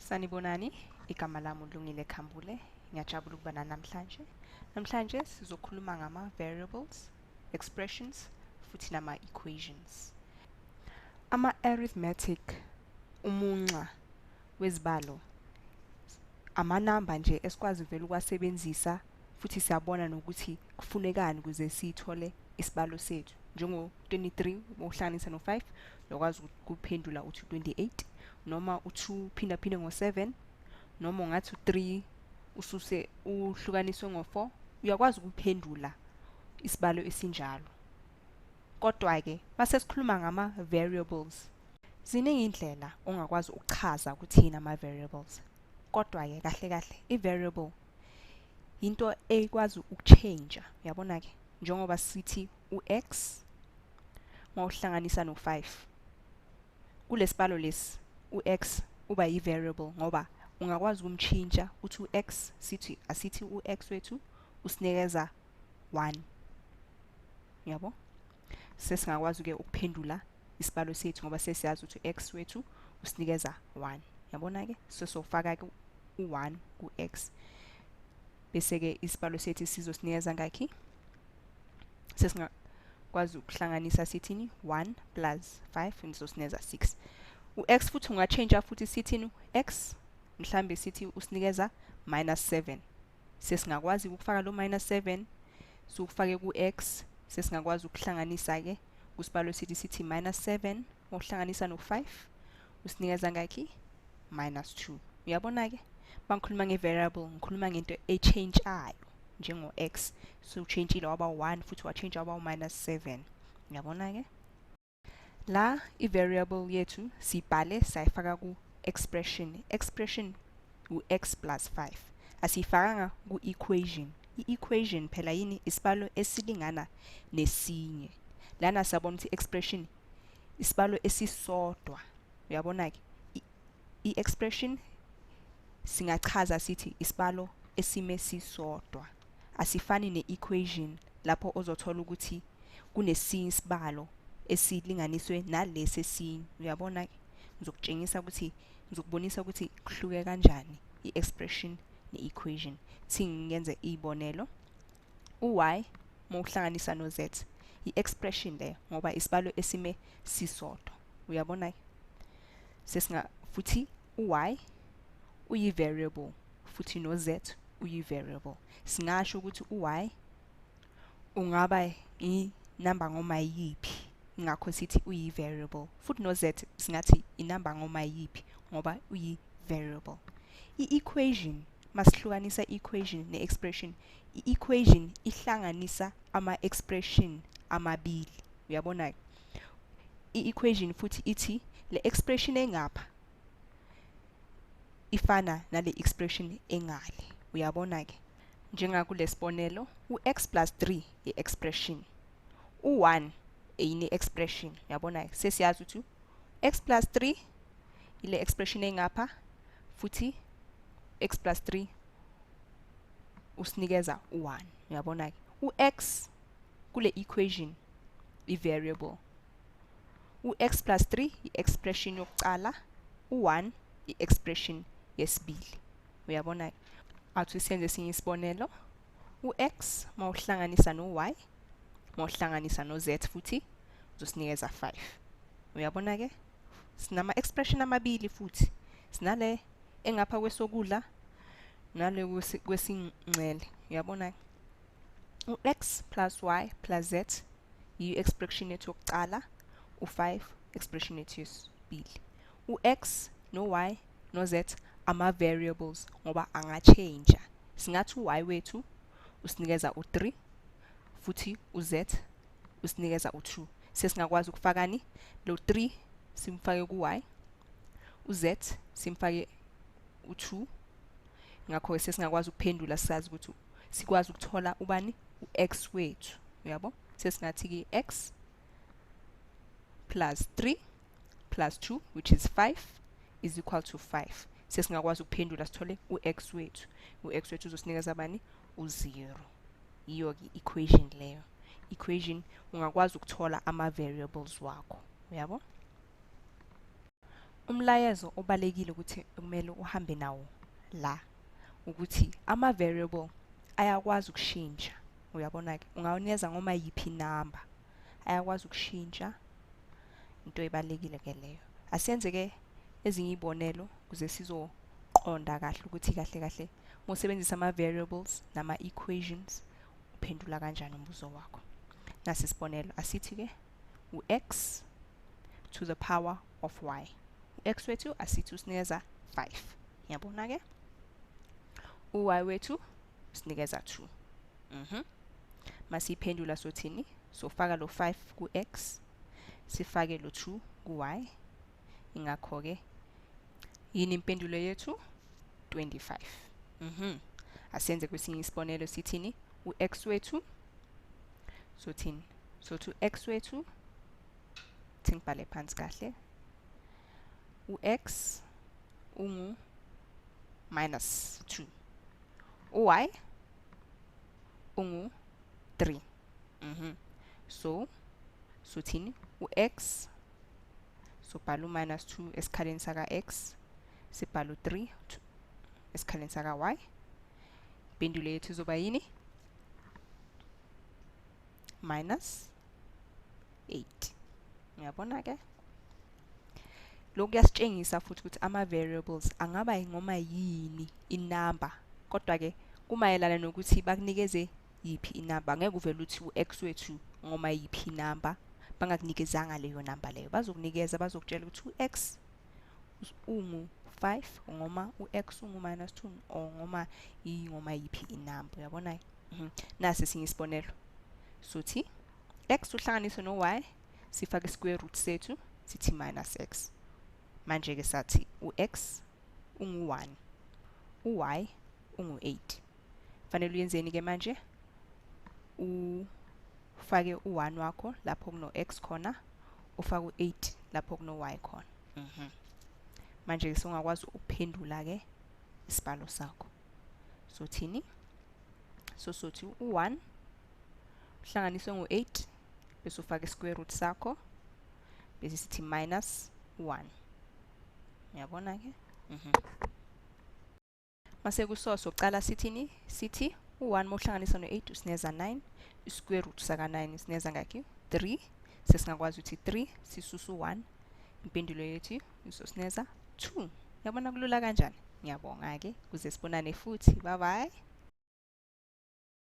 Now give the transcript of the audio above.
Sanibonani, igama lami uLungile Khambule. Ngiyajabula ukuba nani namhlanje. Namhlanje sizokhuluma ngama-variables, expressions futhi nama-equations. Ama-arithmetic, umunxa wezibalo, amanamba nje esikwazi vele ukuwasebenzisa futhi siyabona nokuthi kufunekani ukuze sithole isibalo sethu. Njengo-23 uma uhlanganisa no-5 uyakwazi ukuphendula uthi 28, noma u-2 phindaphinde ngo-7, noma ungathi u-3 ususe uhlukaniswe ngo-4, uyakwazi ukuphendula isibalo esinjalo. Kodwa-ke mase sikhuluma ngama-variables, ziningi indlela ongakwazi ukuchaza ukuthi yini ama-variables. Kodwa-ke kahle kahle i-variable into ekwazi ukuchange, uyabona-ke, njengoba sithi u-x mawuhlanganisa no-5 kulesibalo lesi, u-x uba yi-variable ngoba ungakwazi ukumtshintsha uthi u-x, sithi asithi u-x wethu usinikeza 1, yabo. Sesingakwazi-ke ukuphendula isibalo sethu ngoba sesiyazi ukuthi u-x wethu usinikeza 1, yabona-ke. Sesofaka-ke u-1 ku-x, bese-ke isibalo sethu sizosinikeza ngakhi. Sesingakwazi ukuhlanganisa sithini? 1 plus 5 izosinikeza 6. U-x futhi ungatshintsha futhi, sithini x mhlambe sithi usinikeza minus 7. Sesingakwazi ukufaka lo minus 7 siwufake ku-x. Sesingakwazi ukuhlanganisa-ke kusibalo sithi minus 7 ukuhlanganisa no-5 usinikeza ngakhi? Minus 2. Uyabona-ke, mangikhuluma nge-variable ngikhuluma ngento echangeayo, njengo-x sewutshentshile waba 1 futhi watshintsha waba minus 7, uyabona-ke. La i-variable yethu siyibhale sayifaka ku-expression. Expression u-x plus 5, asiyifakanga ku-equation. I-equation phela yini? Isibalo esilingana nesinye. Lana siyabona ukuthi expression isibalo esisodwa, uyabona-ke. I-expression singachaza sithi isibalo esime sisodwa, asifani ne-equation lapho ozothola ukuthi kunesinye isibalo esilinganiswe nalesi esinye, uyabona-ke. Ngizokutshengisa ukuthi, ngizokubonisa ukuthi kuhluke kanjani i-expression ne-equation. Thi ngiyenze iy'bonelo. U-y uma uhlanganisa no-z, i-expression leyo ngoba isibalo esime sisodwa, uyabona-ke. Sesinga futhi u-y uyi-variable futhi no-z uyi-variable. Singasho ukuthi u-y ungaba inamba ngoma yiphi, ingakho sithi uyi-variable, futhi no-z singathi inamba ngoma yiphi ngoba uyi-variable. I-equation, masihlukanisa i-equation ne-expression, i-equation ihlanganisa ama-expression amabili, uyabona-ke. I-equation futhi ithi le expression engapha ifana nale expression engale, uyabona-ke. Njengakulesibonelo, u-x plus 3 i-expression, u-1 eyini expression, uyabona-ke. Sesiyazi ukuthi x plus 3 ile expression engapha, futhi x plus 3 usinikeza u-1, uyabona-ke. U-x kule equation i-variable, u-x plus 3 i-expression yokucala, u-1 i-expression yesibili, uyabona-ke. Athi siyenze esinye isibonelo. U-x mawuhlanganisa no-y mawuhlanganisa no-z futhi uzosinikeza 5, uyabona-ke. Sinama-expression amabili futhi, sinale engapha kwesokudla nale kwesinxele, uyabona-ke. U-x plus y plus z yiyo expression yethu yokucala, u-5 expression yethu yesibili. U-x no-y no-z ama-variables ngoba angatshentsha. Singathi u-y wethu usinikeza u-3 futhi u-z usinikeza u-2. Sesingakwazi ukufakani lo 3 simfake ku-y, u-z simfake u-2. Ngakho-ke sesingakwazi ukuphendula, sazi ukuthi sikwazi ukuthola ubani? U-x wethu, uyabo. Sesingathi-ke x plus 3 plus 2, which is 5, is equal to 5. Sesingakwazi ukuphendula sithole u-x wethu. U-x wethu uzosinikeza bani? U-0. Yiyo-ke equation leyo. Equation ungakwazi ukuthola ama-variables wakho, uyabo. Umlayezo obalekile ukuthi kumele uhambe nawo la ukuthi ama-variable ayakwazi ukushintsha. Uyabona-ke, ungawanikeza ngoma yiphi inamba, ayakwazi ukushintsha. Into ebalulekile-ke leyo. Asenze-ke ezinye iy'bonelo ukuze sizoqonda kahle ukuthi kahle kahle uma usebenzisa ama-variables nama-equations uphendula kanjani umbuzo wakho. Nasi isibonelo, asithi-ke u-x to the power of y. U-x wethu asithi usinikeza 5. Uyabona-ke? U-y wethu usinikeza 2. Masiyiphendula sothini? Sofaka lo 5 ku-x, sifake lo 2 ku-y. Ingakho-ke yini impendulo yethu? 25. Asenze kwesinye isibonelo sithini? U-x wethu sothini? Sothi u-x wethu, thi ngibhale phansi kahle, u-x ungu minus 2, u-y ungu 3. So sothini? U-x sobhala u-minus 2 esikhaleni saka-x, sibhala u-3 esikhaleni saka-y. Impendulo yethu izoba yini? Minus 8. Uyabona-ke? Lokhu kuyasitshengisa futhi ukuthi ama-variables angaba ngoma yini inamba, kodwa-ke kumayelana nokuthi bakunikeze yiphi inamba. Ngeke uvele uthi u-x wethu ngoma yiphi inamba bangakunikezanga leyo namba leyo. Bazokunikeza, bazokutshela ukuthi u-x ungu-5 ngoma u-x ungu-minus 2 or ngoma ingoma yiphi inamba. Uyabona? Nasi esinye isibonelo. Sothi x uhlanganise no-y, sifake square root sethu, sithi minus x. Manje-ke sathi u-x ungu-1, u-y ungu-8. Fanele uyenzeni-ke manje? Ufake u-1 wakho lapho kuno-x khona, ufake u-8 lapho kuno-y khona. Manje-ke sewungakwazi ukuphendula-ke isibalo sakho. Sothini? So sothi u-1 uhlanganiswe ngu-8, bese ufake square root sakho, bese sithi minus 1. Uyabona-ke? Mase kuso soqala sithini? Sithi u-1 mawuhlanganisa no-8 usinikeza 9, i-square root saka-9 usinikeza ngakhi? 3. Sesingakwazi ukuthi 3 sisusa u-1, impendulo yethu izosinikeza 2. Uyabona kulula kanjani? Ngiyabonga-ke, kuze sibonane futhi. Bye bye.